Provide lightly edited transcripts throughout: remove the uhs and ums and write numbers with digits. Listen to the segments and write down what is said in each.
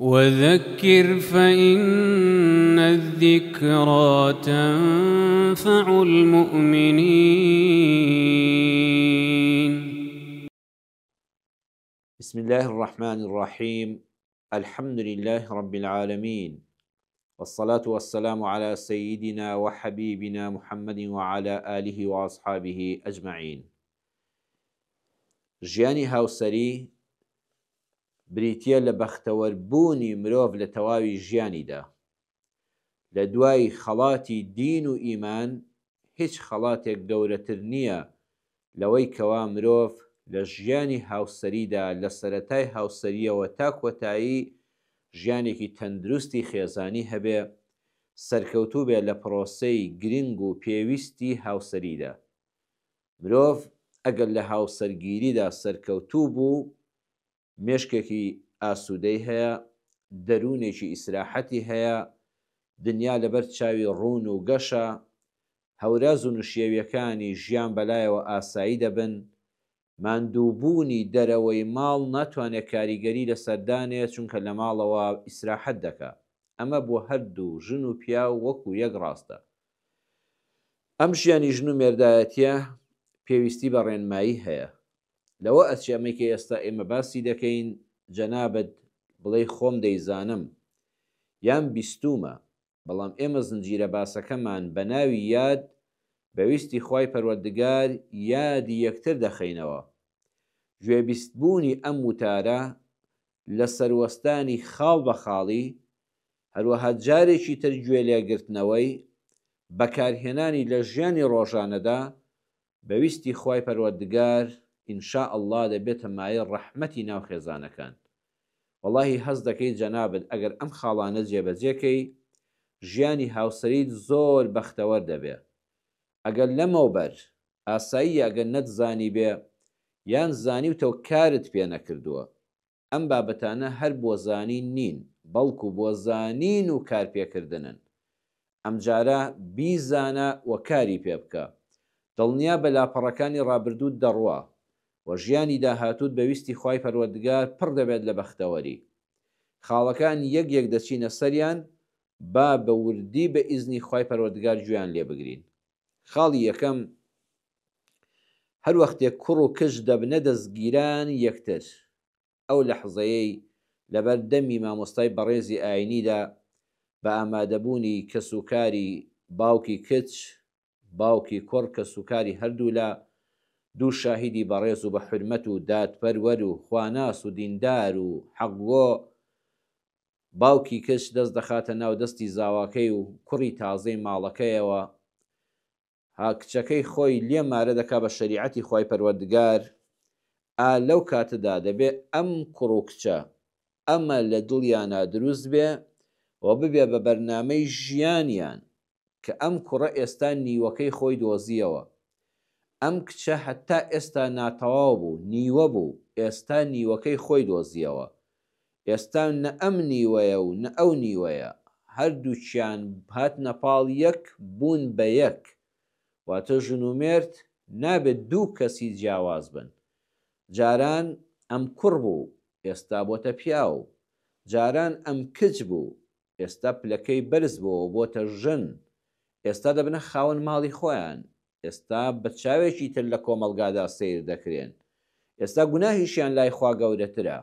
وذکر فإن الذکری تنفع المؤمنین. بسم اللە الرحمن الرحیم الحمد للە رب العالمین والصلاة والسلام علی سیدنا وحبیبنا محمد وعلی آله وأصحابه اجمعین. ژیانی هاوسەری بریتییە لە بەختەوەر بوونی مرۆڤ لە تەواوی ژیانیدا. لە دوای خەڵاتی دین و ئیمان هیچ خەڵاتێک گەورەتر نییە لەوەی کەوا مرۆڤ لە ژیانی هاوسەریدا لە سەرەتای هاوسەرییەوە تا کۆتایی ژیانێکی تەندروستی خێزانی هەبێ، سەرکەوتوو بێ لە پرۆسەی گرنگ و پێویستی هاوسەریدا. مرۆڤ ئەگەر لە هاوسەرگیریدا سەرکەوتوو بوو، مێشکێکی ئاسوودەی هەیە، دەروونێکی ئیسراحەتی هەیە، دنیا لەبەر چاوی ڕوون و گەشە، هەوراز و نشێویەکانی ژیان بەلایەوە ئاسایی دەبن، ماندووبوونی دەرەوەی ماڵ ناتوانێ کاریگەری لەسەر دانێ چونکە لە ماڵەوە ئیسراحەت دەکا. ئەمە بۆ هەردوو ژن و پیاو وەکو یەک ڕاستە. ئەم ژیانی ژن و مێردایەتیە پێویستی بە ڕێنمایی هەیە. لەوە ئەچێ ئەمەی کە ئێستا ئێمە باسی دەکەین جەنابت بڵێی خۆم دەیزانم یان بیستوومە، بەڵام ئێمە زنجیرە باسەکەمان بە ناوی یاد بە ویستی خوای پەروەردگار یادی یەکتر دەخەینەوە. گوێبیستبوونی ئەم وتارە لە سەروەستانی خاڵ بە خاڵی، هەروەها جارێکی تر گوێ لێگرتنەوەی، بەکارهێنانی لە ژیانی ڕۆژانەدا، بە ویستی خوای پەروەردگار ان شاء اللە دەبێتە مایەی ڕەحمەتی ناو خێزانەکان. وەڵاهی هەست دەکەی جەنابت ئەگەر ئەم خاڵانە جێبەجێ کەی ژیانی هاوسەریت زۆر بەختەوەر دەبێ. ئەگەر لەمەوبەر، ئاساییە ئەگەر نەتزانیبێ یان زانیوتەو کارت پێ نەکردووە، ئەم بابەتانە هەر بۆ زانین نین، بەڵکو بۆ زانین و کارپێکردنن. ئەمجارە بیزانە و کاری پێ بکە. دڵنیابە لاپەڕەکانی ڕابردووت دەڕوا و ژیانی داهاتووت بە ویستی خوای پەروەردگار پڕ دەبێت لە بەختەوەری. خاڵەکان یەک یەک دەچینە سەریان، با بە وردی بە ئیزنی خوای پەروەردگار گوێیان لێ بگرین. خاڵی یەکەم، هەر وەختێک کوڕ و کچ دەبنە دەستگیران یەکتر، ئەو لەحزەیەی لەبەر دەمی مامۆستای بەڕێزی ئاینیدا بە ئامادەبوونی کەسوکاری باوکی کچ، باوکی کوڕ، کەسوکاری هەردوولا، دوو شاهیدی بەڕێز و بە حورمەت و دادپەروەر و خواناس و دیندار و حەقگۆ، باوکی کچ دەست دەخاتە ناو دەستی زاواکەی و کوڕی تازەی ماڵەکەیەوە، ها کچەکەی خۆی لێ مارە دەکا بە شەریعەتی خوای پەروەردگار، ئا لەو کاتەدا دەبێ ئەم کوڕ و کچە ئەمە لە دڵیانا دروست بێ و ببێ بە بەرنامەی ژیانیان کە ئەم کوڕە ئێستا نیوەکەی خۆی دۆزیەوە، ئەم کچە هەتا ئێستا ناتەواو بوو، نیوە بوو، ئێستا نیوەکەی خۆی دۆزیەوە. ئێستا نە ئەم نیوەیە و نە ئەو نیوەیە، هەردووکیان هاتنە پاڵ یەک بوون بە یەک. واتە ژن و مێرد نابێت دوو کەسی جیاواز بن. جاران ئەم کوڕ بوو، ئێستا بۆتە پیاو. جاران ئەم کچ بوو، ئێستا پلەکەی بەرز بۆوە بۆتە ژن. ئێستا دەبنە خاوەن ماڵی خۆیان. ئێستا بە چاوێکی تر لە کۆمەڵگادا سەیر دەکرێن. ئێستا گوناهیشیان لای خوا گەورەترە.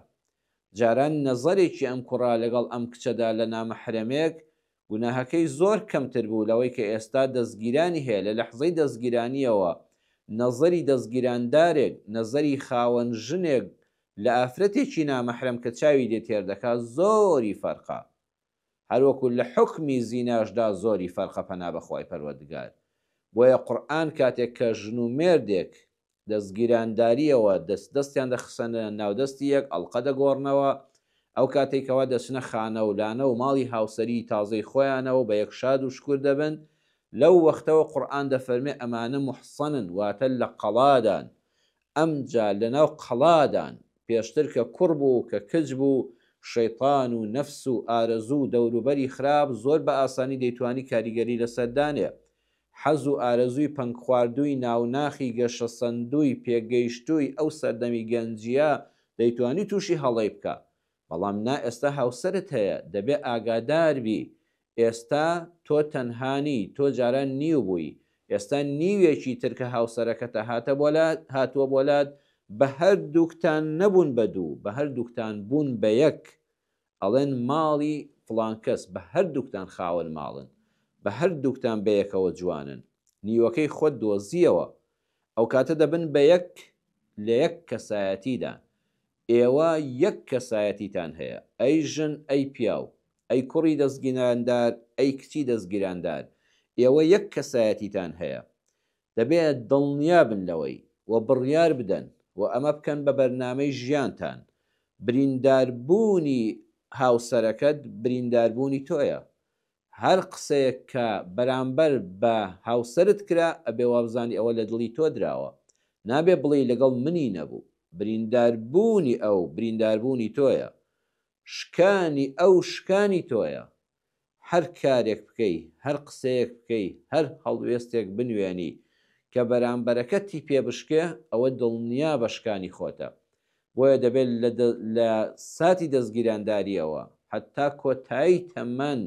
جاران نەزەرێکی ئەم کوڕە لەگەڵ ئەم کچەدا لە نامەحرەمێک گوناهەکەی زۆر کەمتر بوو لەوەی کە ئێستا دەستگیرانی هەیە لە لەحزەی دەستگیرانیەوە نەزەری دەستگیراندارێک نەزەری خاوەن ژنێک لە ئافرەتێکی نامەحرەم کە چاوی لێ تێر دەکا زۆری فەرقە هەروەکو لە حوکمی زیناشدا زۆری فەرقە پەنا بە خوای پەروەردگار بۆیە قورئان کاتێک کە ژن و مێردێک دەستگیرانداریەوە دەست دەستیان دەخسەنە ناو دەستی یەک ئەڵقە دەگۆڕنەوە ئەو کاتەی کەوا دەچنە خانە و لانە و ماڵی هاوسەری تازەی خۆیانەوە بە یەک شاد و شکور دەبن لەو وەختەوە قورئان دەفەرمێ ئەمانە موحسەنن واتە لە قەڵادان ئەمجا لەناو قەڵادان، پێشتر کە کوڕ بوو کە کچ بوو، شەیتان و نەفس و ئارەزوو و دەوروبەری خراپ زۆر بە ئاسانی دەیتوانی کاریگەری لەسەر دانێ. حەز و ئارەزووی پەنگخواردووی ناو ناخی گەشەسەندووی پێگەیشتووی ئەو سەردەمی گەنجییە دەیتوانی تووشی هەڵەی بکا. بەڵام نا ئێستا هاوسەرت هەیە دەبێ ئاگادار بی ئێستا تۆ تەنها نی تۆ جاران نیو بووی ئێستا نیوێکی تر کە هاوسەرەکەتە هاتە بۆ لات هاتووە بۆ لات بە هەردووکتان نەبوون بە دوو بە هەردووکتان بوون بە یەک ئەڵێن ماڵی فڵان کەس بە هەردووکتان خاوەن ماڵن بە هەردووکتان بەیەکەوە جوانن نیوەکەی خۆت دۆزیەوە ئەوکاتە دەبن بە یەک لە یەک کەسایەتیدان ئێوە یەک کەسایەتیتان هەیە ئەی ژن ئەی پیاو ئەی کوڕی دەستگیراندار ئەی کچی دەستگیراندار ئێوە یەک کەسایەتیتان هەیە دەبێ دڵنیا بن لەوەی و بڕیار بدەن و ئەمە بکەن بە بەرنامەی ژیانتان بریندار بوونی هاوسەرەکەت بریندار بوونی تۆیە هەر قسەیەک کە بەرامبەر بە هاوسەرت کرا ئەبێ وابزانی ئەوە لە دڵی تۆ دراوە نابێ بڵێی لەگەڵ منی نەبوو بریندار بوونی ئەو بریندار بوونی تۆیە شکانی ئەو شکانی تۆیە هەر کارێک بکەی هەر قسەیەک بکەی هەر هەڵوێستێک بنوێنی کە بەرامبەرەکەتی پێ بشکێ ئەوە دڵنیابە شکانی خۆتە بۆیە دەبێت لە لە ساتی دەستگیرانداریەوە هەتا کۆتایی تەمەن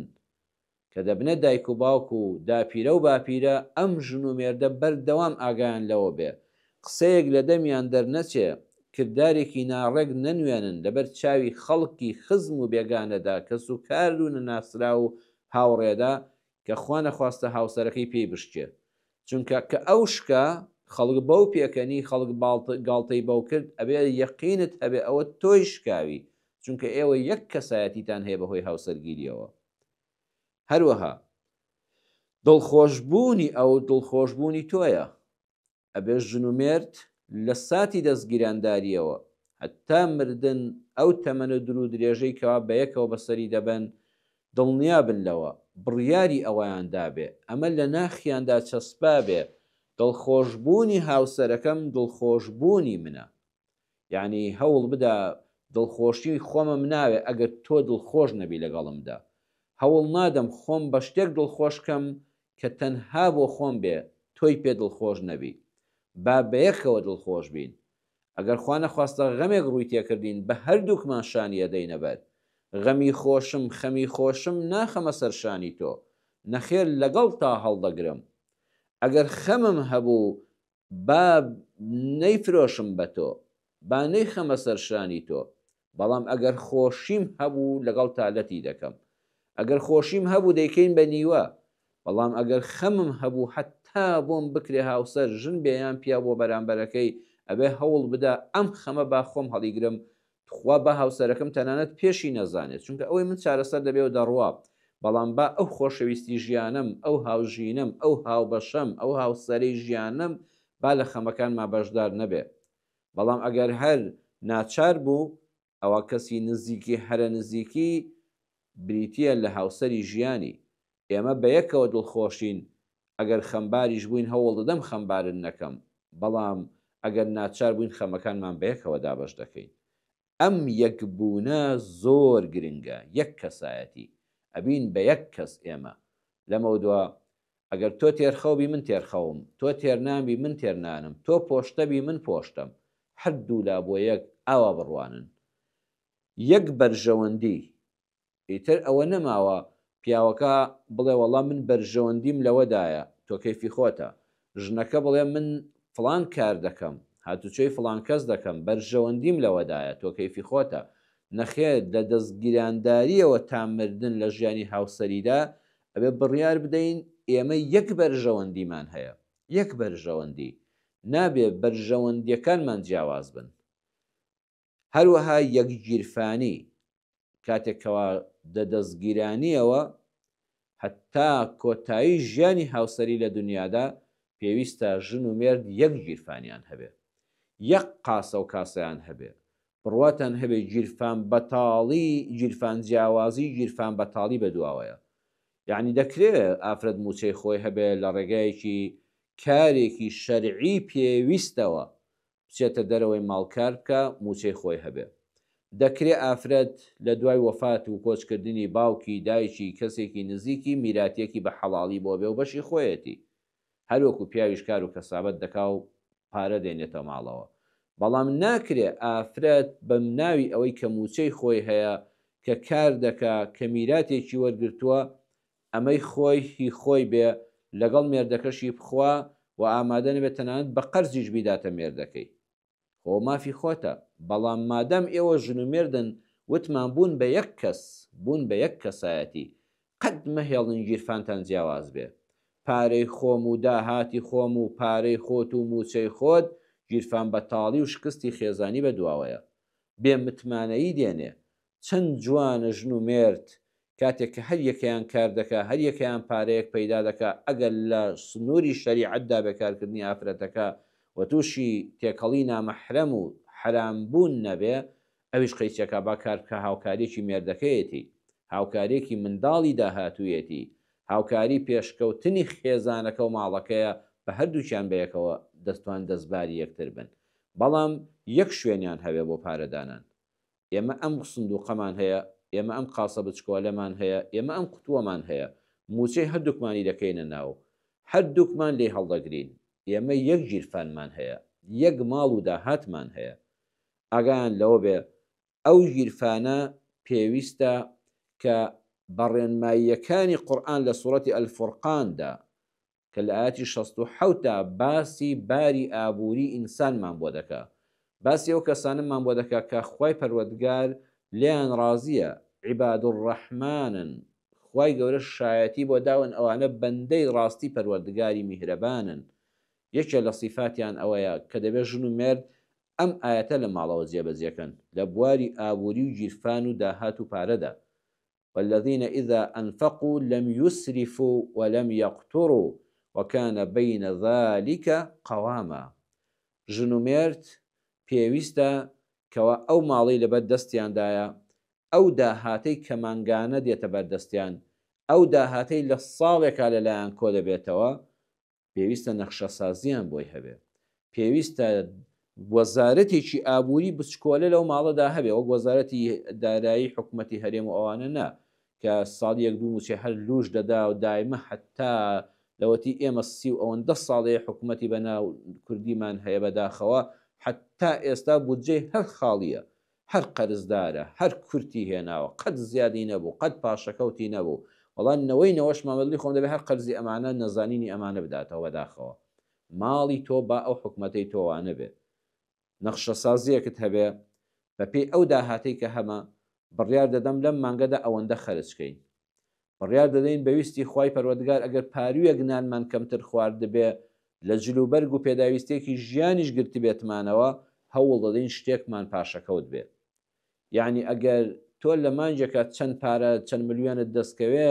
کە دەبنە دایک و باوک و داپیرە و باپیرە ئەم ژن و مێردە بەردەوام ئاگایان لەوە بێ قسەیەک لە دەمیان دەرنەچێ کردارێکی ناڕێک نەنوێنن لەبەر چاوی خەڵکی خزم و بێگانەدا کەسوکار و نەناسراو و هاوڕێدا کە خوا نەخواستە هاوسەرەکەی پێی بشکێ چونکە کە ئەو شکا خەڵک بەو پێکەنی خەڵک گاڵتەی بەو کرد ئەبێ یەقینت هەبێ ئەوە تۆی شکاوی چونکە ئێوە یەک کەسایەتیتان هەیە بەهۆی هاوسەرگیریەوە هەروەها دڵخۆشبوونی ئەو دڵخۆشبوونی تۆیە ئەبێ ژن و مێرد لە ساتی دەستگیرانداریەوە هەتا مردن ئەو تەمەنە دورو درێژەی کەوا بەیەکەوە بەسەری دەبەن دڵنیابن لەوە بڕیاری ئەوەیان دابێ ئەمە لە ناخیاندا چەسپابێ دڵخۆشبوونی هاوسەرەکەم دڵخۆشبوونی منە یانی هەوڵ بدە دڵخۆشی خۆمم ناوێ ئەگەر تۆ دڵخۆش نەبی لەگەڵمدا. هەوڵ نادەم خۆم بە شتێک دڵخۆش کەم کە تەنها بۆ خۆم بێ تۆی پێ دڵخۆش نەبی. با بەیەکەوە دڵخۆش بین. ئەگەر خوا نەخواستە غەمێک ڕووی تێکردین بە هەردووکمان شانی ئەدەینە بەر. غەمی خۆشم خەمی خۆشم ناخەمە سەر شانی تۆ. نەخێر لەگەڵتا هەڵدەگرم. ئەگەر خەمم هەبوو با نەیفرۆشم بە تۆ، با نەیخەمە سەر شانی تۆ، بەڵام ئەگەر خۆشیم هەبوو لەگەڵتا لەتی دەکەم. ئەگەر خۆشیم هەبوو دەیکەین بە نیوە، بەڵام ئەگەر خەمم هەبوو هەتا بۆم بکرێ هاوسەر ژن بێ یان پیاو بۆ بەرامبەرەکەی ئەبێ هەوڵ بدا ئەم خەمە با خۆم هەڵیگرم تخوا با هاوسەرەکەم تەنانەت پێشی نەزانێت چونکە ئەوەی من چارەسەر دەبێ و دەڕوا بەڵام با ئەو خۆشەویستی ژیانەم ئەو هاوژینەم ئەو هاوبەشەم ئەو هاوسەرەی ژیانم با لە خەمەکانما بەشدار نەبێ بەڵام ئەگەر هەر ناچار بوو ئەوا کەسی نزیکی هەرە نزیکی بریتیە لە هاوسەری ژیانی ئێمە بەیەکەوە دڵخۆشین ئەگەر خەمباریش بووین هەوڵدەدەم خەمبارت نەکەم، بەڵام ئەگەر ناچار بووین خەمەکانمان بەیەکەوە دابەش دەکەین. ئەم یەکبوونە زۆر گرنگە، یەک کەسایەتی، ئەبین بە یەک کەس ئێمە. لەمەودوا ئەگەر تۆ تێرخەو بی من تێرخەوم، تۆ تێرنان بی من تێرنانم، تۆ پۆشتە بی من پۆشتەم. هەردوولا بۆ یەک ئاوا بڕوانن. یەک بەرژەوەندی، ئیتر ئەوە نەماوە پیاوەکە بڵێ وەڵا من بەرژەوەندیم لەوەدایە تۆ کەیفی خۆتە، ژنەکە بڵێ من فڵان کار دەکەم، هاتوچۆی فڵان کەس دەکەم، بەرژەوەندیم لەوەدایە تۆ کەیفی خۆتە. نەخێر لە دەستگیراندارییەوە تا مردن لە ژیانی هاوسەریدا ئەبێ بڕیار بدەین ئێمە یەک بەرژەوەندیمان هەیە، یەک بەرژەوەندی، نابێ بەرژەوەندییەکانمان جیاواز بن. هەروەها یەکگیرفانی، کاتێک کەوا دە دەستگیرانیەوە هەتا کۆتایی ژیانی هاوسەری لە دونیادا پێویستە ژن و مێرد یەک گیرفانیان هەبێ یەک قاسە و کاسەیان هەبێ بڕواتان هەبێ گیرفان بەتاڵی گیرفان جیاوازی گیرفان بەتاڵی بەدواوەیە یەعنی دەکرێ ئافرەت موچەی خۆی هەبێ لە ڕێگایەکی کارێکی شەرعی پێویستەوە بچێتە دەرەوەی ماڵ کار بکا موچەی خۆی هەبێ. دەکرێ ئافرەت لە دوای وەفات و کۆچکردنی باوکی، دایکی، کەسێکی نزیکی میراتیەکی بە حەڵاڵی بۆ بێ و بەشی خۆیەتی. هەروەکو پیاویش کار و کەسابەت دەکا و پارە دێنێتە ماڵەوە. بەڵام ناکرێ ئافرەت بە ناوی ئەوەی کە مووچەی خۆی هەیە، کە کار دەکا، کە میراتێکی وەرگرتووە، ئەمەی خۆی هی خۆی بێ، لەگەڵ مێردەکەشی بخوا و ئامادە نەبێ تەنانەت بە قەرزیش بیداتە مێردەکەی. خۆ مافی خۆتە، بەڵام مادام ئێوە ژن و مێردن، وتمان بوون بە یەک کەس، بوون بە یەک کەسایەتی، قەت مەهێڵن گیرفانتان جیاواز بێ. پارەی خۆم و داهاتی خۆم و پارەی خۆت و مووچەی خۆت، گیرفان بەتاڵی و شکستی خێزانی بە دواوەیە. بێ متمانەیی دێنێ. چەند جوانە ژن و مێرد کاتێک کە هەر یەکەیان کار دەکا، هەر یەکەیان پارەیەک پەیدا دەکا، ئەگەر لە سنووری شەریعەتدا بێ کارکردنی ئافرەتەکە و تووشی تێکەڵی نامەحرەم و حەرام بوون نەبێ، ئەویش قەیچەکە با کار بکا هاوکاریەکی مێردەکەیەتی، هاوکاریەکی منداڵی داهاتوویەتی، هاوکاری پێشکەوتنی خێزانەکە و ماڵەکەیە بە هەردووکیان بەیەکەوە دەستوان دەستباری یەکتر بن بەڵام یەک شوێنیان هەبێ بۆ پارەدانان. ئێمە ئەم سندوقەمان هەیە، ئێمە ئەم قاسە بچکۆلەمان هەیە، ئێمە ئەم قوتووەمان هەیە، مووچەی هەردووکمانی دەکەینە ناو، هەردووکمان لێی هەڵدەگرین، ئێمە یەک گیرفانمان هەیە، یەک ماڵ و داهاتمان هەیە. ئاگایان لەوە بێ ئەو گیرفانە پێویستە کە بە ڕێنماییەکانی قورئان لە سوڕەتی الفرقان دا کە لە ئایەتی 67 دا باسی باری ئابووری ئینسانمان بۆ دەکا، باسی ئەو کەسانەمان بۆ دەکا کە خوای پەروەردگار لێیان ڕازییە، عباد الرحمنن، خوای گەورە شایەتی بۆ داون ئەوانە بەندەی ڕاستی پەروەردگاری میهرەبانن، یەکێ لە سیفاتیان ئەوەیە کە دەبێ ژن و مێرد ئەم ئایەتە لە ماڵەوە جێبەجێکەن لە بواری ئابووری و گیرفان و داهات و پارەدا، والذین اذا انفقوا لم یسرفوا ولم یقتروا وکان بین ذلک قواما ژن و مێرد پێویستە کەوا ئەو ماڵەی لەبەر دەستیاندایە ئەو داهاتەی کە مانگانە دێتە بەردەستیان ئەو داهاتەی لە ساڵێکا لەلایان کۆدەبێتەوە پێویستە نەخشەسازیان بۆی هەبێ پێویستە وەزارەتێکی ئابووری بچکۆلە لەو ماڵەدا هەبێ وەک وەزارەتی دارایی حکوومەتی هەرێم و ئەوانە نا کە ساڵ یەک دوو موچەی هەر لوش دەدا و دایمە حتا لەوەتی ئێمە سی و ئەوەندە ساڵەیە حکوومەتی بەناو کوردیمان هەیە بەداخەوە حتا ئێستا بودجەی هەر خاڵیە هەر قەرزدارە هەر کورتی هێناوە قەت زیادی نەبوو قەت پاشەکەوتی نەبوو وەڵا نەوەی نەوەشمان بەدڵی خۆم دەبێ هەر قەرزی ئەمانە نەزانینی ئەمانە بداتەوە بەداخەوە ماڵی تۆ با ئەو حکومەتەی تۆ وانەبێ نەخشەسازیەکت هەبێ بەپێی ئەو داهاتەی کە هەمە بڕیار دەدەم لەم مانگەدا ئەوەندە خەرج کەین بڕیار دەدەین بە ویستی خوای پەروەردگار ئەگەر پارویەک نانمان کەمتر خواردبێ لە جل و بەرگ و پێداویستیەکی ژیانیش گرتبێتمانەوە هەوڵ دەدەین شتێکمان پاشەکەوت بێ یەعنی ئەگەر تۆ لە مانگێکا چەند پارە چەند ملیۆنت دەست کەوێ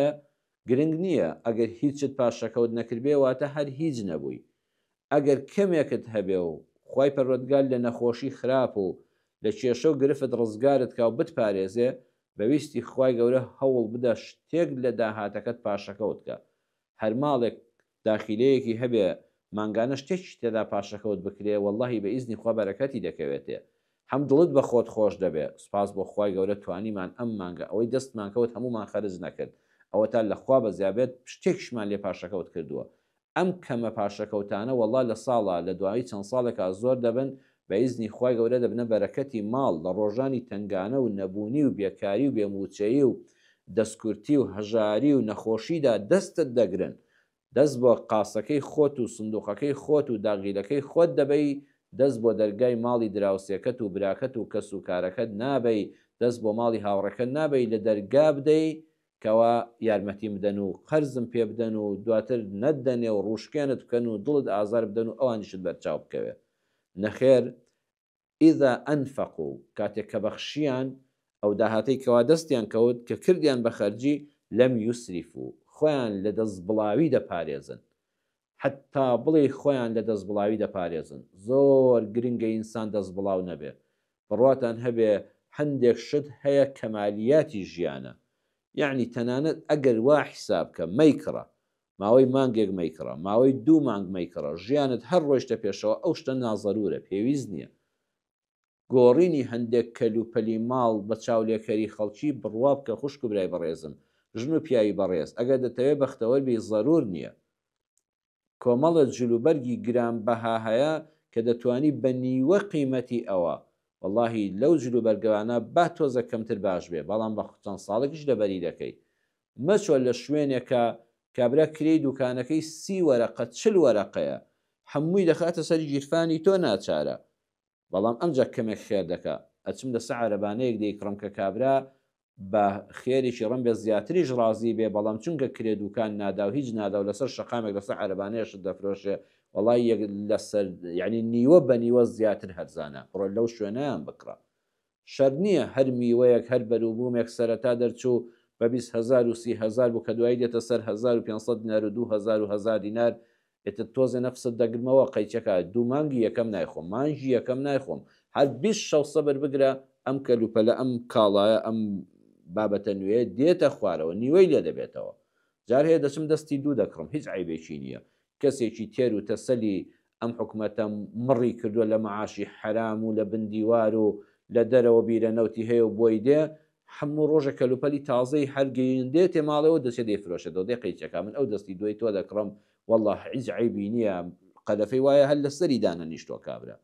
گرنگ نییە ئەگەر هیچت پاشەکەوت نەکردبێ واتە هەر هیچ نەبووی ئەگەر کەمێکت هەبێ و خوای پەروەردگار لە نەخۆشی خراپ و لە کێشە و گرفت ڕزگارت کا و بتپارێزێ بە ویستی خوای گەورە هەوڵ بدە شتێک لە داهاتەکەت پاشەکەوت کە. هەر ماڵێک داخیلەیەکی هەبێ مانگانە شتێکی تێدا پاشەکەوت بکرێ وەڵاهی بە ئیزنی خوا بەرەکەتی دەکەوێتێ. هەم دڵت بە خۆت خۆش دەبێ سوپاس بۆ خوای گەورە توانیمان ئەم مانگە ئەوەی دەستمان کەوت هەموومان خەرج نەکرد ئەوەتا لە خوا بەزیابێت شتێکیشمان لێ پاشەکەوت کردووە ئەم کەمە پاشەکەوتانە وەڵا لە ساڵا لە دوایی چەند ساڵێکا زۆر دەبن بە ئیزنی خوای گەورە دەبنە بەرەکەتی ماڵ لە ڕۆژانی تەنگانە و نەبوونی و بێکاری و بێ مووچەیی و دەستکورتی و هەژاری و نەخۆشیدا دەستت دەگرن دەست بۆ قاسەکەی خۆت و سندوقەکەی خۆت و داغیلەکەی خۆت دەبەی دەست بۆ دەرگای ماڵی دراوسێکەت و براکەت و کەس و کارەکەت نابەی دەست بۆ ماڵی هاوڕێکەت نابەی لە دەرگا بدەی کوا یارمەتیم بدەن و قەرزم پێ بدەن و دواتر نەتدەنێ و ڕووشکێنت بکەن و دڵت ئازار بدەن و ئەوانیشت بەرچاو بکەوێ نەخێر اذا انفقوا کاتێک کە بەخشیان ئەو داهاتەی کەوا دەستیان کەوت کە کردیان بە خەرجی لم یسرفوا خۆیان لە دەستبڵاوی دەپارێزن حەتتا بڵێی خۆیان لە دەستبڵاوی دەپارێزن زۆر گرنگە ئینسان دەستبڵاو نەبێ بڕواتان هەبێ هەندێک شت هەیە کەمالیاتی ژیانە یەعنی تەنانەت ئەگەر وا حیساب کە مەیکڕە ماوەی مانگێک مەیکڕە ماوەی دوو مانگ مەیکڕە ژیانت هەر ڕۆیشتە پێشەوە ئەو شتە نازەرورە پێویست نییە گۆڕینی هەندێک کەلوپەلی ماڵ بە چاولێکەری خەڵکی بڕوا بکە خوشک و برای بەڕێزم ژن و پیاوی بەڕێز ئەگەر دەتەوێ بەختەوەر بی زەرور نییە کۆمەڵە جلوبەرگی گران بەها هەیە کە دەتوانی بە نیوە قیمەتی ئەوە وەڵاهی لەو جلوبەرگانە با تۆزە کەمتر باش بێ بەڵام بە چەند ساڵێکیش لەبەری دەکەی مەچۆ لە شوێنێکا کابرا کرێی دوکانەکەی سی وەرەقە چل وەرەقەیە هەمووی دەخاتە سەر گیرفانی تۆ ناچارە بەڵام ئەمجا کەمێک خێر دەکا ئەچم لەسە عەرەبانەیەک دەیکڕم کە کابرا بە خێرێکی ڕەنبێ زیاتریش ڕازی بێ بەڵام چونکە کرێ دوکان نادا و هیچ نادا و لەسەر شەقامێک لەسەر عەرەبانەیە شت دەفرۆشێ وەڵای یەک لەسەر یعنی نیوە بە نیوە زیاتر هەرزانە بڕۆ لەو شوێنەیان بکڕە شەرت نییە هەر میوەیەک هەر بەروبوومێک سەرەتا دەرچوو بە 20 هەزار و 30 هەزار بوو کە دوایی دێتە سەر 1500 دینار و 2000 و 1000 دینار ئیتر تۆزێ نەفست دەگرمەوە قەیچەکە دوو مانگی یەکەم نایخۆم مانگی یەکەم نایخۆم هەر 20 شەو سەبر بگرە ئەم کەلوپەلە ئەم کاڵایە ئەم بابەتە نوێیە دێتە خوارەوە نیوەی لێ دەبێتەوە جار هەیە دەچم دەستی دوو دەکڕم هیچ عەیبێکی نییە کەسێکی تێر و تەسەلی ئەم حکومەتە مڕی کردووە لە مەعاشی حەرام و لە بن دیوار و لە دەرەوە بیرە نەوتی هەیە و بۆی دێ هەموو ڕۆژێک کەلوپەلی تازەی هەر گەیندێتێ ماڵەوە دەچێ دەیفرۆشێتەوە دەی قەیچەکا من ئەو دەستی دووەی تۆ دەکڕم وەڵڵا هیچ عەیبی نییە قەلەفەی وایە هەر لەسەری دانەنیشتووە کابرا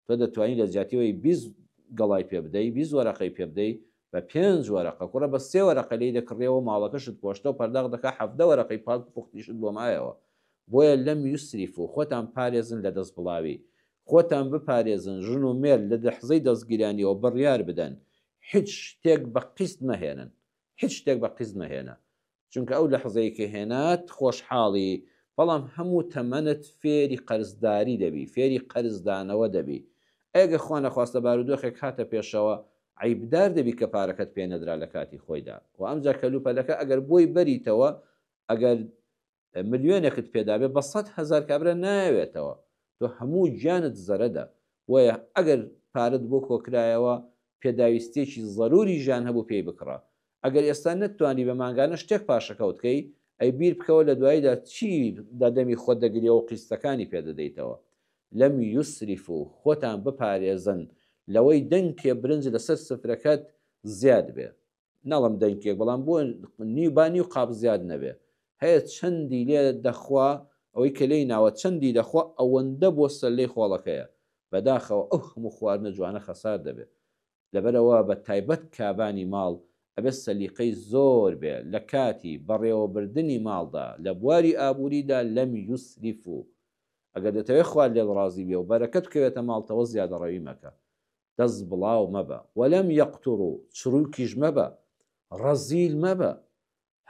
تۆ دەتوانی لە جیاتی ئەوەی 20 گەڵای پێ بدەی 20 وەرەقەی پێ بدەی بە پێنج وەرەقە کوڕە بە سێ وەرەقە لێی دەکڕیەوە ماڵەکەشت پۆشتە و پەرداخ دەکا 17 وەرەقەی پاک و پوختیشت بۆ مایەوە بۆیە لەم یوسریفو خۆتان پارێزن لە دەست بڵاوی خۆتان بپارێزن ژن و مێرد لە لەحزەی دەستگیرانیەوە بڕیار بدەن هیچ شتێک بە قیست مەهێنن هیچ شتێک بە قیست مەهێنە چونکە ئەو لەحزەی کە هێنات خۆشحاڵی بەڵام هەموو تەمەنت فێری قەرزداری دەبی فێری قەرزدانەوە دەبی ئەگە خوا نەخواستە بارودۆخێک هاتە پێشەوە عەیبدار دەبی کە پارەکەت پێ نەدرا لە کاتی خۆیدا و ئەمجا کەلوپەلەکە ئەگەر بۆی بەریتەوە ئەگەر ملیۆنێکت پێدابێ بە 100,000 کابرا نایەوێتەوە تۆ هەموو گیانت زەرەدە بۆیە ئەگەر پارەت بۆ کۆکرایەوە پێداویستیەکی زەروری ژیان هەبوو پێی بکڕە ئەگەر ئێستا نەتتوانی بە مانگانە شتێک پاشەکەوت کەی ئەی بیر بکەوە لە دواییدا چی لە دەمی خۆت دەگریەوە و قیستەکانی پێ دەدەیتەوە لم یسرفو خۆتان بپارێزن لەوەی دەنکێ برنج لەسەر سفرەکەت زیاد بێ ناڵێم دەنکێک بەڵام بۆ نیو با نیو قاپ زیاد نەبێ هەیە چەندی لێ دەخوا ئەوەی کە لێی ناوە چەندی دەخوا ئەوەندە بۆ سەلەی خۆڵەکەیە بەداخەوە ئەو هەموو خواردنە جوانە خەسار دەبێ لەبەرئەوە بە تایبەت کابانی ماڵ ئەبێ سەلیقەی زۆر بێ لە کاتی بەڕێوەبردنی ماڵدا لە بواری ئابووریدا لم یسرفو ئەگەر دەتەوێ خوا لێت ڕازی بێ و بەرەکەت بکەوێتە ماڵتەوە زیادەڕەوی مەکە دەست بڵاو مەبە ولم یقتروا چروکیش مەبە ڕەزیل مەبە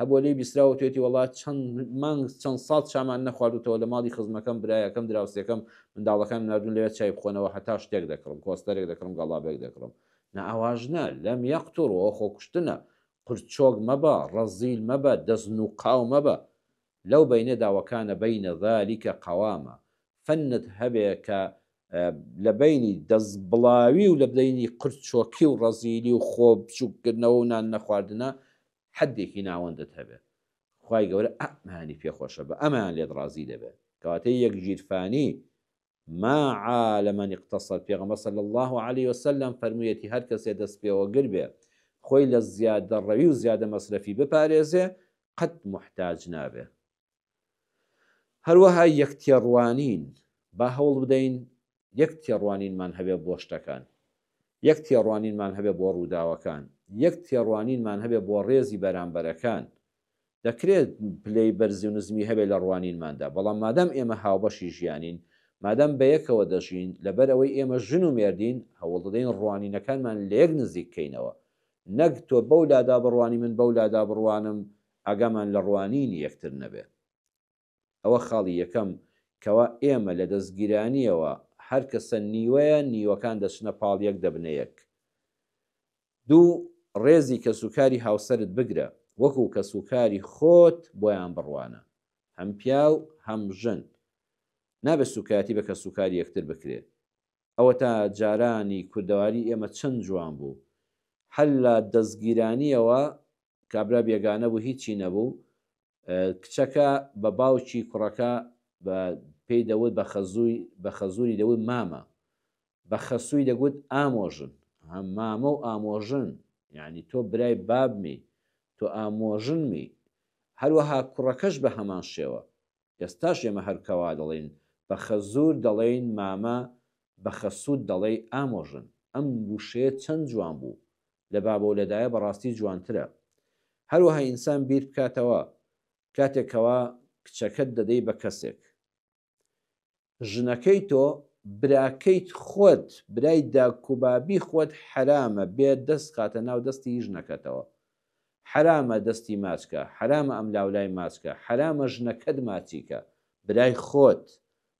هەبووە لێی بیستراوە وتویەتی وەڵا چەند مانگ چەند ساڵ چامان نەخواردوتەوە لە ماڵی خزمەکەم برایەکەم دراوسێکەم منداڵەکانم ناردوون لەوێ چای بخۆنەوە هەتا شتێک دەکڕم کۆستەرێک دەکڕم گەڵابێک دەکڕم نا ئاواش نا لەم یەقتر ئەوە خۆکوشتنە قورچۆک مەبە ڕەزیل مەبە دەست نوقاو مەبە لەو بەینەدا وەکانە بەینە ذلک قواما فەنت هەبێ کە لە بەینی دەست بڵاوی و لە بەینی قرچۆکی و ڕەزیلی و خۆ بچووککردنەوە و نان نەخواردنە حەدێکی ناوەندت هەبێ خوای گەورە ئەمانی پێ خۆشە بە ئەمەیان لێت ڕازی دەبێ کەواتە یەک گیرفانی ما عال من اقتصد پێغەمبەر صلی اللە علیە وسلم فەرموویەتی هەر کەسێ دەست پێوەگر بێ خۆی لە زیادەڕەوی و زیادە مەسرەفی بپارێزێ قەت موحتاج نابێ. هەروەها یەک تێڕوانین، با هەوڵ بدەین یەک تێڕوانینمان هەبێ بۆ شتەکان، یەک تێڕوانینمان هەبێ بۆ ڕووداوەکان، یەک تێڕوانینمان هەبێ بۆ ڕێزی بەرامبەرەکان. دەکرێت پلەی بەرزی و نزمی هەبێ لە ڕوانینماندا، بەڵام مادام ئێمە هاوبەشی ژیانین، مادام بەیەکەوە دەژین، لەبەرئەوەی ئێمە ژن و مێردین، هەوڵدەدەین ڕوانینەکانمان لەیەک نزیک کەینەوە. نەک تۆ بەو لادا بڕوانی من بەو لادا بڕوانم، ئاگامان لە ڕوانینی یەکتر نەبێ. ئەوە خاڵی یەکەم کەوا ئێمە لە دەستگیرانییەوە هەر کەسە نیوەیە، نیوەکان دەچنە پاڵ یەک دەبنە یەک. دوو، ڕێزی کەسوکاری هاوسەرت بگرە، وەکو کەسوکاری خۆت بۆیان بڕوانە. هەم پیاو هەم ژن. نابێ سوکایەتی بە کەسوکاری یەکتر بکرێ. ئەوەتا جارانی کوردەواری ئێمە چەند جوان بوو. هەر لە دەستگیرانییەوە کابرا بێگانە بوو هیچی نەبوو کچەکە بە باوکی کوڕەکە بە پێی دەوت بە خەزووی بە خەزووری دەوت مامە بە خەسووی دەگوت ئامۆژن هەم مامە و ئامۆژن یعنی تۆ برای بابمی تۆ ئامۆژنمی هەروەها کوڕەکەش بە هەمان شێوە ئێستاش ئێمە هەر کەوا دەڵێین بە خەزوور دەڵێین مامە. بە خەسووت دەڵێی ئامۆژن، ئەم وشەیە چەند جوان بوو، لە بابە و لە دایە بەڕاستی جوانترە. هەروەها ئینسان بیر بکاتەوە کاتێک کەوا کچەکەت دەدەی بە کەسێک، ژنەکەی تۆ براکەیت خۆت برای داک و بابی خۆت حەرامە بێ دەست خاتە ناو دەستی ژنەکەتەوە حەرامە دەستی ماچ کە حەرامە ئەم لاولای ماچ کە حەرامە ژنەکەت ماچی کە برای خۆت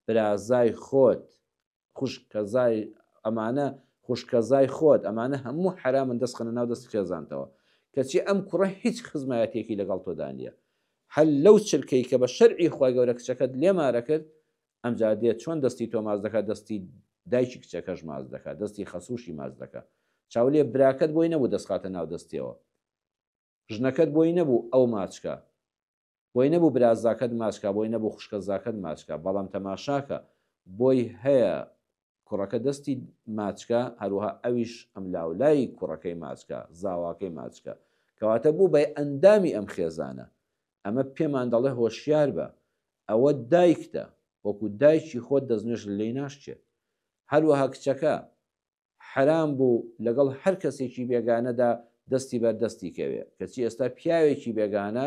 برازای خۆت خوشکەزای ئەمانە خوشکەزای خۆت ئەمانە هەموو حەرامن دەست خەنە ناو دەستی خێزانتەوە کەچی ئەم کوڕە هیچ خزمایەتێکی لەگەڵ تۆدا نییە هەر لەو چرکەی کە بە شەرعی خوای گەورە کچەکەت لێ مارە کرد ئەمجا دێت چۆن دەستی تۆ ماچ دەکات دەستی دایکی کچەکەش ماچ دەکات دەستی خەسووشی ماچ دەکات چاو لێ براکەت بۆی نەبوو دەست خاتە ناو دەستیەوە ژنەکەت بۆی نەبوو ئەو ماچکە بۆی نەبوو برازاکەت ماچ کا، بۆی نەبوو خوشکەزاکەت ماچ کا، بەڵام تەماشاکە بۆی هەیە کوڕەکە دەستی ماچ کا، هەروەها ئەویش ئەملاولای کوڕەکەی ماچ کا، زاواکەی ماچ کا. کەواتە بوو بە ئەندامی ئەم خێزانە. ئەمە پێمان دەڵێ هۆشیار بە، ئەوە دایکتە، وەکو دایکی خۆت دەستنوێژت لێی ناشکێ. هەروەها کچەکە، حەرام بوو لەگەڵ هەر کەسێکی بێگانەدا دەستی بەر دەستی کەوێ، کەچی ئێستا پیاوێکی بێگانە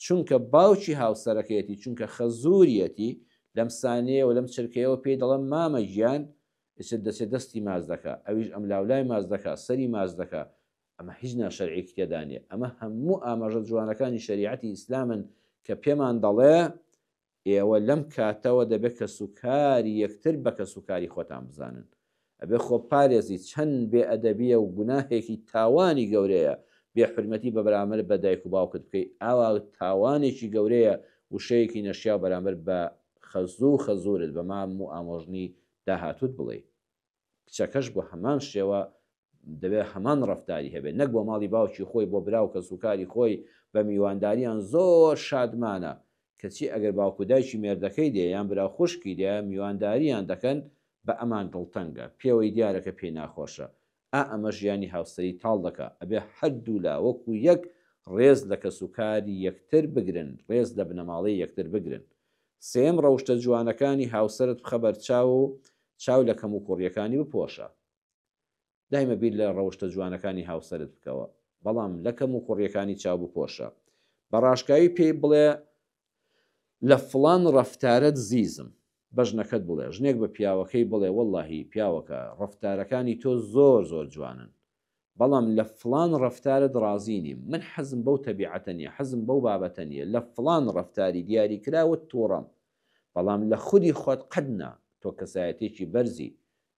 چونکە باوکی هاوسەرەکەیەتی، چونکە خەزووریەتی، لەم سانیەیەوە لەم چرکەیەوە پێی دەڵێم مامە گیان، ئیتر دەچێ دەستی ماچ دەکا، ئەویش ئەملاولای ماچ دەکا، سەری ماچ دەکا، ئەمە هیچ ناشەرعیەکی تێدا نیە، ئەمە هەموو ئاماژە جوانەکانی شەریعەتی ئیسلامن کە پێمان دەڵێ ئێوە لەم کاتەوە دەبێ کەسوکاری یەکتر بە کەسوکاری خۆتان بزانن. ئەبێ خۆبپارێزی چەند بێ ئەدەبیە و گوناهێکی تاوانی گەورەیە بێ حورمەتی بە بەرامبەر بە دایک و باوکت بکەی ئاوا تاوانێکی گەورەیە وشەیەکی نەشیاو بەرامبەر بە خەزوو و خەزورت بە مام و ئامۆژنی داهاتوت بڵێی. کچەکەش بە هەمان شێوە دەبێت هەمان ڕەفتاری هەبێت نەک بۆ ماڵی باوکی خۆی بۆ برا و کەسوکاری خۆی بە میوانداریان زۆر شادمانە کەچی ئەگەر باوک و دایکی مێردەکەی دێ یان برا و خوشکی دێ میوانداریان دەکەن بە ئەمان دڵتەنگە پێوەی دیارە کە پێی ناخۆشە ئا ئەمە ژیانی هاوسەری تاڵ دەکا ئەبێ هەردوولا وەکو یەک ڕێز لە کەسوکاری یەکتر بگرن ڕێز لە بنەماڵەی یەکتر بگرن سێیەم ڕەوشتە جوانەکانی هاوسەرت بخە بەرچاو و چاو لە کەموکوڕیەکانی بپۆشە. دایمە بیر لە ڕەوشتە جوانەکانی هاوسەرت بکەوە، بەڵام لە کەموکوڕیەکانی چاو بپۆشە. بە ڕاشکاوی پێی بڵێ لە فڵان ڕەفتارەت زیزم. بە ژنەکەت بڵێ، ژنێک بە پیاوەکەی بڵێ وەڵاهی پیاوەکە ڕەفتارەکانی تۆ زۆر زۆر جوانن، بەڵام لە فڵان ڕەفتارت ڕازی نیم، من حەزم بەو تەبیعەتە نیە، حەزم بەو بابەتە نیە، لە فڵان ڕەفتاری دیاریکراوت توڕەم، بەڵام لە خودی خۆت قەت نا، تۆ کەسایەتیەکی بەرزی،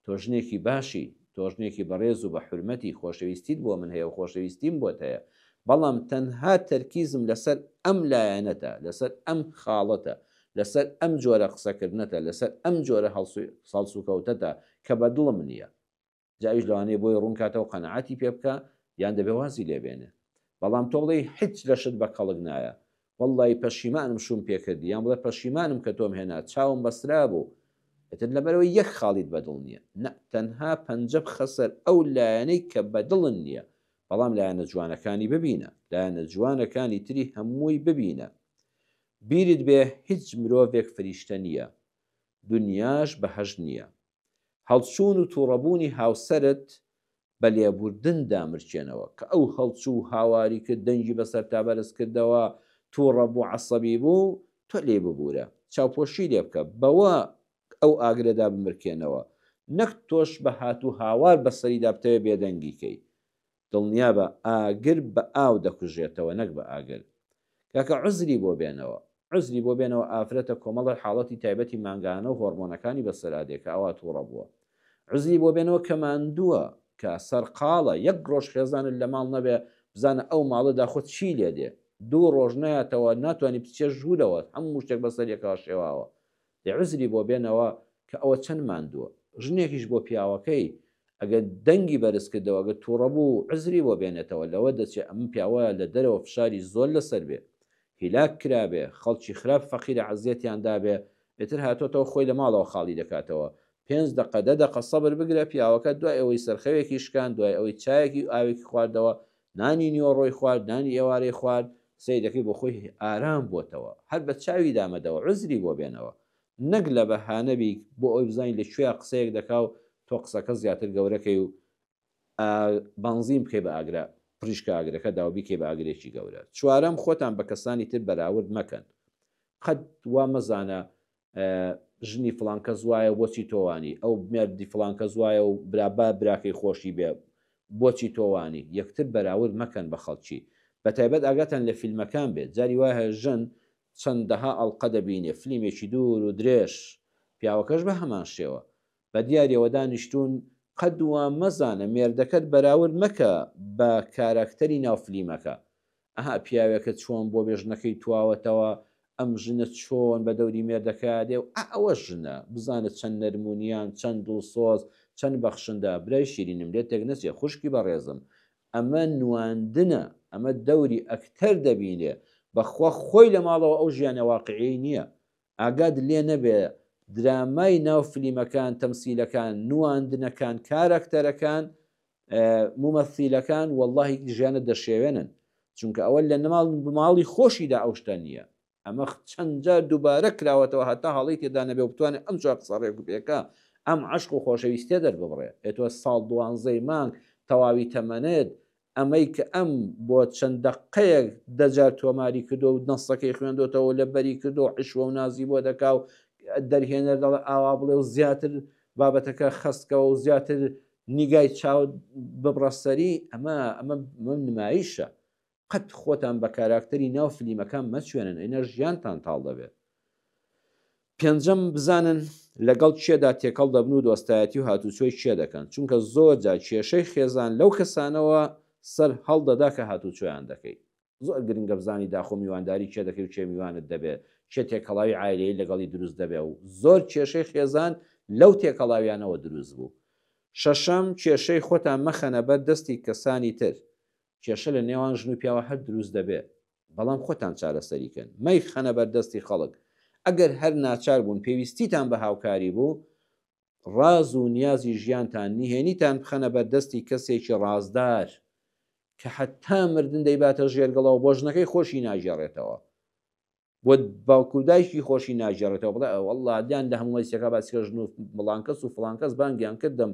تۆ ژنێکی باشی، تۆ ژنێکی بەڕێز و بە حورمەتی، خۆشەویستیت بۆ من هەیە و خۆشەویستیم بۆت هەیە، بەڵام تەنها تەرکیزم لەسەر ئەم لایەنەتە، لەسەر ئەم خاڵەتە، لەسەر ئەم جۆرە قسەکردنەتە، لەسەر ئەم جۆرە هەڵسوکەوتەتە کە بە دڵم نیە. جا ئەویش لەوانەیە بۆی ڕوون کاتەوە قەناعەتی پێ بکا یان دەبێ وازی لێ بێنێ بەڵام تۆ بڵێی حیچ لەشت بە کەڵک نایە وەڵڵاهی پەشیمانم شووم پێ کردی یان بڵێ پەشیمانم کە تۆم هێنا چاوم بەسترابوو ئیتر لەبەرئەوەی یەک خاڵیت بەدڵ نییە نا تەنها پەنجە بخە سەر ئەو لایەنەی کە بەدڵن نییە بەڵام لایەنە جوانەکانی ببینە لایەنە جوانەکانی تری هەمووی ببینە بیرت بێ هیچ مرۆڤێک فریشتە نییە دونیاش بەهەشت نییە هەڵچوون و توڕەبوونی هاوسەرت بە لێبوردن دامرکێنەوە، کە ئەو هەڵچوو و هاواری کرد، دەنگی بەسەرتا بەرز کردەوە، توڕە بوو، عەسەبی بوو، تۆ لێی ببورە، چاوپۆشی لێ بکە، بەوە ئەو ئاگرە دابمرکێنەوە، نەک تۆش بە هات و هاوار بەسەریدا بتەوێ بێدەنگی کەی. دڵنیابە ئاگر بە ئاو دەکوژێتەوە نەک بە ئاگر. کاکە عوزری بۆ بێنەوە. عوزری بۆ بێنەوە ئافرەتە کۆمەڵێ حاڵەتی تایبەتی مانگانە و هۆڕمۆنەکانی بەسەرا دێ کە ئەوا توڕە بووە. عوزری بۆ بێنەوە کە ماندووە، کە سەرقاڵە، یەک ڕۆژ خێزانت لە ماڵ نەبێ بزانە ئەو ماڵە داخۆ چی لێ دێ. دوو ڕۆژ نایەتەوە ناتوانی بچیە ژوورەوە هەموو شتێک بەسەر یەکەوە شێواوە. دەی عوزری بۆ بێنەوە کە ئەوە چەند ماندووە. ژنێکیش بۆ پیاوەکەی ئەگەر دەنگی بەرز کردەوە، ئەگەر توڕە بوو عوزری بۆ بێنێتەوە، لەوە دەچێ ئەم پیاوە لە دەرەوە فشاری زۆر لەسەر بێ، هیلاک کرابێ، خەڵکی خراپ فەقیرە عەزیەتیان دابێ، ئیتر هاتۆتەوە خۆی لە ماڵەوە خاڵی دەکاتەوە. پێنج دەقە دە دەقە سەبر بگرە پیاوەکە دوای ئەوەی سەرخەوێکی شکاند، دوای ئەوەی چایەکی و ئاوێکی خواردەوە، نانی نیوەڕۆی خوارد، نانی ئێوارەی خوارد، سەیرەکەی بۆ خۆی ئارام بۆتەوە، هەر بە چاوی دامەدەوە، عوزری بۆ بێنەوە، نەک لە بەهانە بی بۆ ئەوەی بزانی لە کوێیا قسەیەک دەکا و تۆ قسەکە زیاتر گەورەکەی و بەنزین بکەی بە ئاگرە پریشکە ئاگرەکەدا و بیکەی بە ئاگرێکی گەورە. چوارەم، خۆتان بە کەسانی تر بەراورد مەکەن. قەت وا مەزانە ژنی فڵان کەس وایە و بۆچی تۆ وانی، ئەو مێردی فڵان کەس وایە و برا با براکەی خۆشی بێ بۆچی تۆ وانی. یەکتر بەراورد مەکەن بە خەڵکی. بەتایبەت ئاگاتان لە فیلمەکان بێت. جاری وا هەیە ژن چەندەها ئەڵقە دەبینێ، فلیمێکی دوور و درێژ، پیاوەکەش بە هەمان شێوە. بە دیاریەوە دانیشتوون قەت وا مەزانە مێردەکەت بەراورد مەکە بە کاراکتەری ناو فلیمەکە ئەها پیاوێکە چۆن بۆ بێ ژنەکەی تواوەتەوە ئەم ژنە چۆن بە دەوری مێردەکەیا دێ و ئا ئەوە ژنە بزانە چەند نەرم و نیان چەند دڵسۆز چەند بەخشندە برای شیرینم لێت تێک نەچێ خوشکی بەڕێزم ئەمە نواندنە ئەمە دەوری ئەکتەر دەبینێ بەخوا خۆی لە ماڵەوە ئەو ژیانە واقعیەی نیە ئاگات لێ نەبێ درامای ناو فلیمەکان تەمسیلەکان نواندنەکان کاراکتەرەکان مومەسیلەکان وەڵاهی ژیانت دەشێوێنن چونکە ئەوە لە نماڵ ماڵی خۆشیدا ئەو شتە نییە ئەمە چەند جار دووبارە کراوەتەوە هەتا هەڵەی تێدا نەبێ و بتوانێت ئەم جۆرە قسە ڕێک و پێکە ئەم عەشق و خۆشەویستیە دەرببڕێ ئێ تۆ ساڵ دوانزەی مانگ تەواوی تەمەنت ئەمەی کە ئەم بۆ چەند دەقەیەک دە جار تۆماری کردووە و نەسەکەی خوێندۆتەوە و لەبەری کردووە و عیشوە و نازی بۆ دەکا و دەرهێنەر دەڵێ ئاوا بڵێ و زیاتر بابەتەکە خەستکەوە و زیاتر نیگای چاوت ببڕە سەری ئەمە ئەمە نمایشە قەت خۆتان بە کاراکتەری ناو فلیمەکان مەچوێنن ئەینا ژیانتان تاڵ دەبێت. پێنجەم، بزانن لەگەڵ کێدا تێکەڵ دەبن و دۆستایەتی و هاتوچۆی کێ دەکەن، چونکە زۆر جار کێشەی خێزان لەو کەسانەوە سەر هەڵدەدا کە هاتوچۆیان دەکەی. زۆر گرنگە بزانی داخۆ میوانداری کێ دەکەی و کێ میوانت دەبێت، کێ تێکەڵاوی عایلەیی لەگەڵی دروست دەبێ و زۆر کێشەی خێزان لەو تێکەڵاویانەوە دروست بوو. شەشەم، کێشەی خۆتان مەخەنە بەر دەستی کەسانی تر، کێشە لە نێوان ژن و پیاوە هەر دروست دەبێ بەڵام خۆتان چارەسەری کەن مەیخەنە بەردەستی خەڵک ئەگەر هەر ناچار بوون پێویستیتان بە هاوکاری بوو ڕاز و نیازی ژیانتان نهێنیتان بخەنە بەردەستی کەسێکی ڕازدار کە حەتا مردن دەیباتە ژێر گڵاو بۆ ژنەکەی خۆشی ناگێڕێتەوە. بۆ باوک و دایکی خۆشی ناگێڕێتەوە بڵێ وەڵڵا دیان لە هەموو مەجلیسەکە باسی کە ژن و فڵان کەس و فڵان کەس بانگیان کردم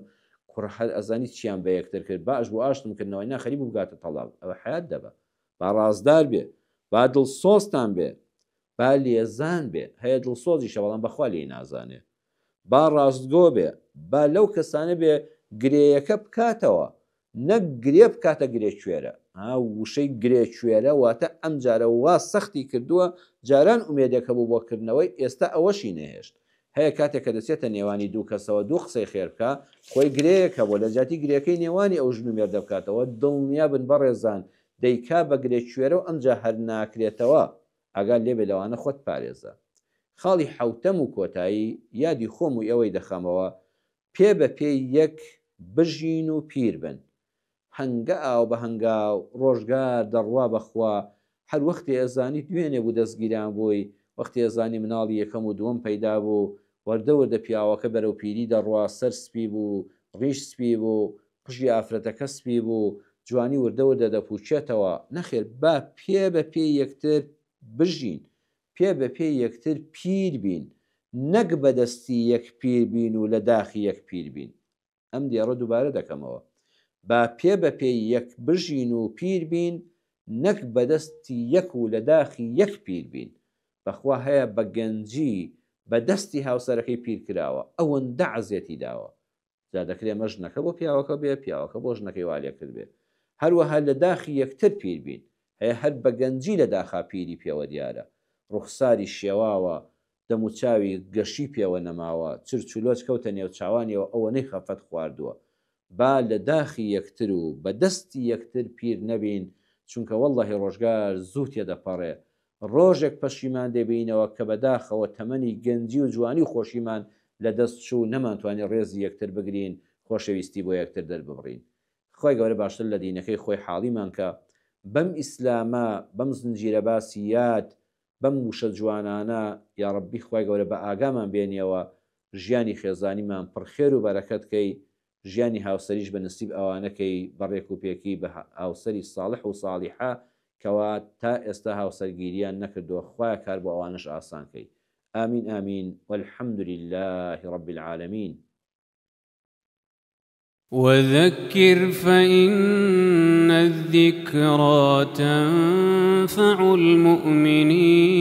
کوڕە هەر ئەزانی چیان بە یەکتر کرد باش بوو ئاشتم کردنەوە نا خەریک بوو بگاتە تەڵاق ئەوە حەیات دەبا با ڕازدار بێ با دڵسۆزتان بێ با لێزان بێ هەیە دڵسۆزیشە بەڵام بەخوا لێی نازانێ با ڕاستگۆ بێ، با لەو کەسانە بێ گرێیەکە بکاتەوە، نەک گرێ بکاتە گرێ کوێرە. ها وشەی گرێ کوێرە واتە ئەمجارە وا سەختی کردووە، جاران ئومێدێک هەبوو بۆ کردنەوەی، ئێستا ئەوەشی نەهێشت. هەیە کاتێک کە دەچێتە نێوانی دوو کەسەوە دوو قسەی خێر بکا، خۆی گرێیەک هەبووە لە جیاتی گرێکەی نێوانی ئەو ژن و مێردە بکاتەوە، دڵنیا بن بەڕێزان دەیکا بە گرێ کوێرە و ئەمجا هەر ناکرێتەوە. ئاگات لێبێ لەوانە خۆت پارێزە. خاڵی حەوتەم و کۆتایی، یادی خۆم و ئێوەی دەخەمەوە، پێ بە پێی یەک بژین و پیر بن. هەنگاو بە هەنگاو ڕۆژگار دەڕوا بە خوا هەر وەختێ ئەزانی دوێنێ بوو دەستگیران بووی، وەختێ ئەزانی مناڵی یەکەم و دووەم پەیدا بوو، وەردە وردە پیاوەکە بەرەو پیری دەڕوا، سەر سپی بوو، ڕیش سپی بوو، قژی ئافرەتەکە سپی بوو، جوانی وردە وردە دەپووکێتەوە، نەخێر با پێ بە پێی یەکتر بژین، پێ بە پێی یەکتر پیر بین، نەک بە دەستی یەک پیر بین و لە داخی یەک پیر بین. ئەم دێڕە دووبارە دەکەمەوە، با پێ بە پێی یەک بژین و پیر بین، نەک بە دەستی یەک و لە داخی یەک پیر بین. بەخوا هەیە بە گەنجی بە دەستی هاوسەرەکەی پیر کراوە، ئەوەندە عەزێتی داوە. جا دەکرێ ئەمە ژنەکە بۆ پیاوەکە بێ، پیاوەکە بۆ ژنەکەی وا لێ کردبێ. هەروەها لە داخی یەکتر پیر بین. هەیە هەر بە گەنجی لە داخا پیری پێوە دیارە. ڕوخساری شێواوە، دەموچاوی گەشی پێوە نەماوە، چرچ و لۆچ کەوتە نێوچاوانیەوە ئەوەنەی خەفەت خواردووە. با لە داخی یەکتر و بە دەستی یەکتر پیر نەبین، چونکە وەڵڵەهی ڕۆژگار زوو تێدەپەڕێ. ڕۆژێک پەشیمان دەبینەوە کە بەداخەوە تەمەنی گەنجی و جوانی و خۆشیمان لە دەست چوو و نەمانتوانی ڕێزی یەکتر بگرین، خۆشەویستی بۆ یەکتر دەرببڕین. خوای گەورە باشتر لە دینەکەی خۆی حاڵیمان کا. بەم ئیسلامە، بەم زنجیرە باسی یاد، بەم وشە جوانانە، یاڕەبی خوای گەورە بە ئاگامان بێنیەوە، ژیانی خێزانیمان پڕ خێر و بەرەکەت کەی، ژیانی هاوسەریش بە نسیب ئەوانە کەی بە ڕێک و پێکی بە هاوسەری ساڵح و ساڵیحە کەوا تا ئێستا هاوسەرگیریان نەکردووە خوایە کار بۆ ئەوانەش ئاسان کەی آمین آمین والحمد للە رب العالمین. وذکر فإن الذکری تنفع المؤمنین.